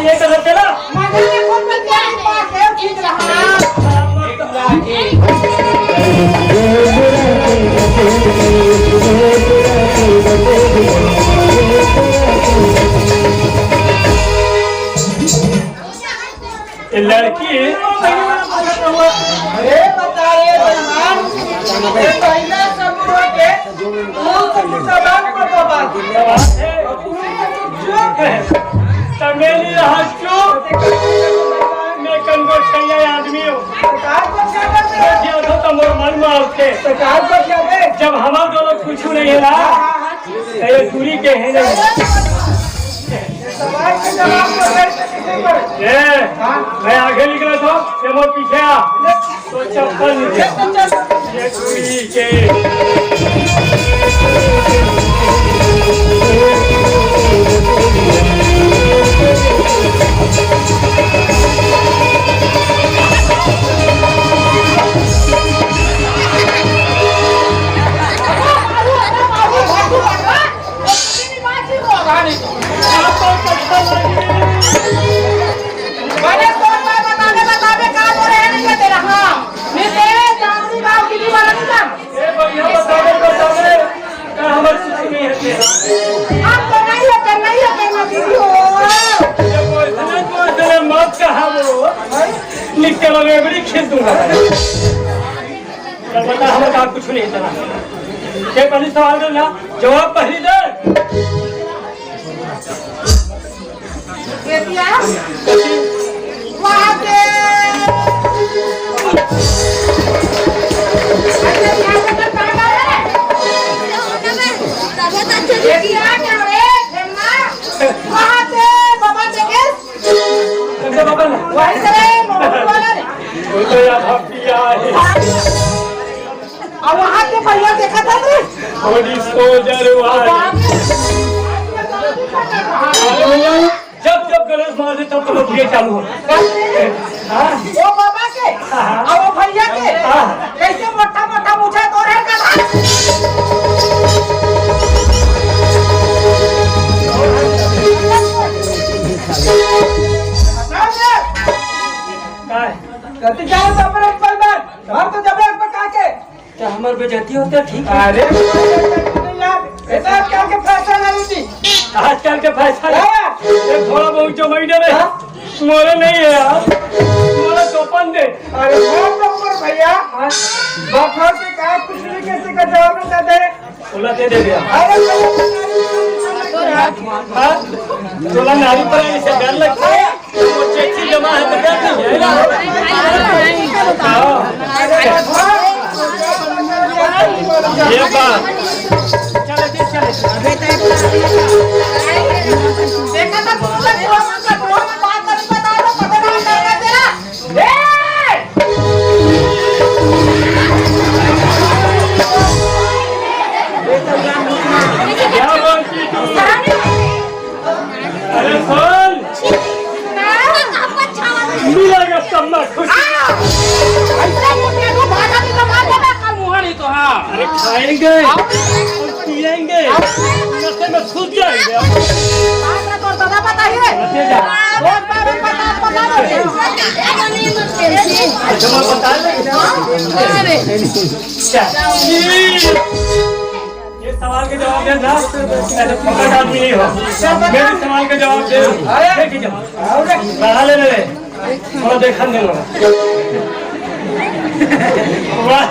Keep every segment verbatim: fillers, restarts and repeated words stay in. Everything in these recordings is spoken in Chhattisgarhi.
ये कर तेरा। ये लड़की। अरे बता रे जवान, ये पहला समूह के मुंह से कुछ जबान पर जबान। चुप है। तमेली रहा चुप। मैं कनगोठैया आदमी हूँ। सरकार को क्या करते हैं? देखिए, तो मोर मन में आते। सरकार को क्या दे? जब हमारे दोनों कुछ नहीं है ना, हाँ, हाँ, हाँ। तो ये दूरी के है नहीं। सवाल के जवाब तो मेरे से पूछे पड़े। ए, हाँ। मैं आगे निकला था, ये मोर पीछे आ। तो चप्पल नीचे। ये कुड़ी के। अरे कौन बात बतावे, बतावे का तो रहे नहीं तेरा, हाँ। नहीं तेरे दादू गाँव की दीवाना नहीं था। ए भैया, बतावे, बतावे, का हमर कुछ नहीं है तेरा। आप तो नहीं है, नहीं है, नहीं है, दीदी हो। ये कोई इतना जो तेरे मौत का है वो। निकल गए, बड़ी खेल दूंगा। चल बता, हमर का कुछ नहीं तेरा। ये पहली सवाल दे ना, जवाब पहली दे। बेटिया, वहाँ पे। अच्छा, यहाँ पे तो कांदा है। बेटिया, क्या रे, खेलना? वहाँ पे बाबा देखे? अच्छा, बाबा ना। वहीं से रे, मोहन वाला रे। वो तो यार, हम पिया है। अब वहाँ के भैया देखा था रे। थोड़ी सोजर वाली। बाप रे। जब जब गणेश महाराज, तब तब भैया चालू हो। हाँ? वो बाबा के, हाँ। और वो भैया के, हाँ। कैसे मोटा मोटा मुझे तो है का? का है? कति जाए तो अपने ऊपर में, हम तो जबे एक बता के। तो हमार बेइज्जती होता, ठीक है। अरे, कोई बेइज्जती नहीं यार। ये तो आजकल के फैशन है, जी। आजकल के फैशन है। हाँ। ये थोड़ा बहुत जो महीने में हाँ? मोरे नहीं है यार। मोरे तो अपन दे। अरे, वो तो ऊपर भैया। हाँ? बाप से कहा कुछ नहीं, कैसे का जवाब नहीं देते। बोला दे दे भैया। अरे, हाँ? तोला नारी पर ऐसे डर लगता है। वो चेची जमा है तो क्या कीजिए, है ना? हाँ। ये बात। चलो, चलो, चलो। देखा था, तुम लोग कौन सा, कौन सा बात अभी बता दो, पता नहीं चल रहा तेरा। ए! क्या बोलती तू? अरे सुन, मिला जब तब ना खुश। अरे खाएंगे, पिएंगे, नशे में सूझ जाएंगे। अच्छा, मैं बता दें। क्या? ये सवाल के जवाब दे ना, ऐसे फुकट आदमी नहीं हो। मेरे सवाल के जवाब दे। देखिए, बढ़ा ले मेरे। थोड़ा देखा नहीं होगा। वाह।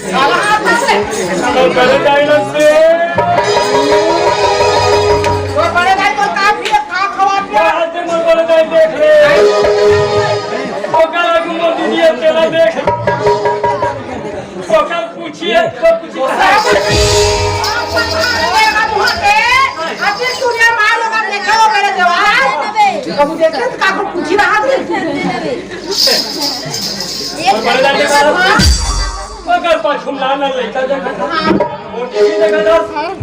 तो बड़े डायलॉग से। वो बड़े भाई को काट दिया, खा खवा दिया। आज दिन में बड़े डायलॉग देख रहे हैं। ओकर आगू में दीदी है, तेरा देख। ओकर पूछिए, तो पूछिए। अब ये सूर्य मार लगा, देखा हो मेरे जवान। अब देखे तो काको पूछी रहा थे। ये बड़े डायलॉग। ओकर पाछू लाल लाल लइका देखत हस। हाँ।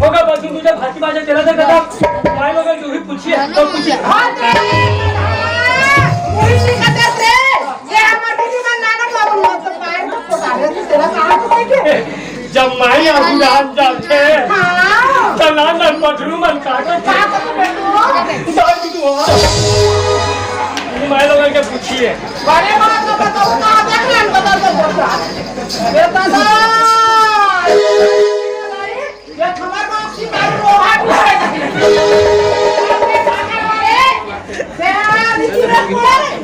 ओकर पाछू दूजा भाती बाजा तेला देखत हस। माई लोगन जो भी पूछिए, तो पूछिए। हाँ, तेरा अगुरान जाथे। हाँ। त नान नान पथरू मन का करथे? का करथे बेटू? दाई दुआ। माई लोगन के पूछिए। बड़े बात तो बताओ, का देख रहे हैं, बता दो, बता। ए दादा। ये खबर बात की मारी रोहा की है। से आ, नीचे रख।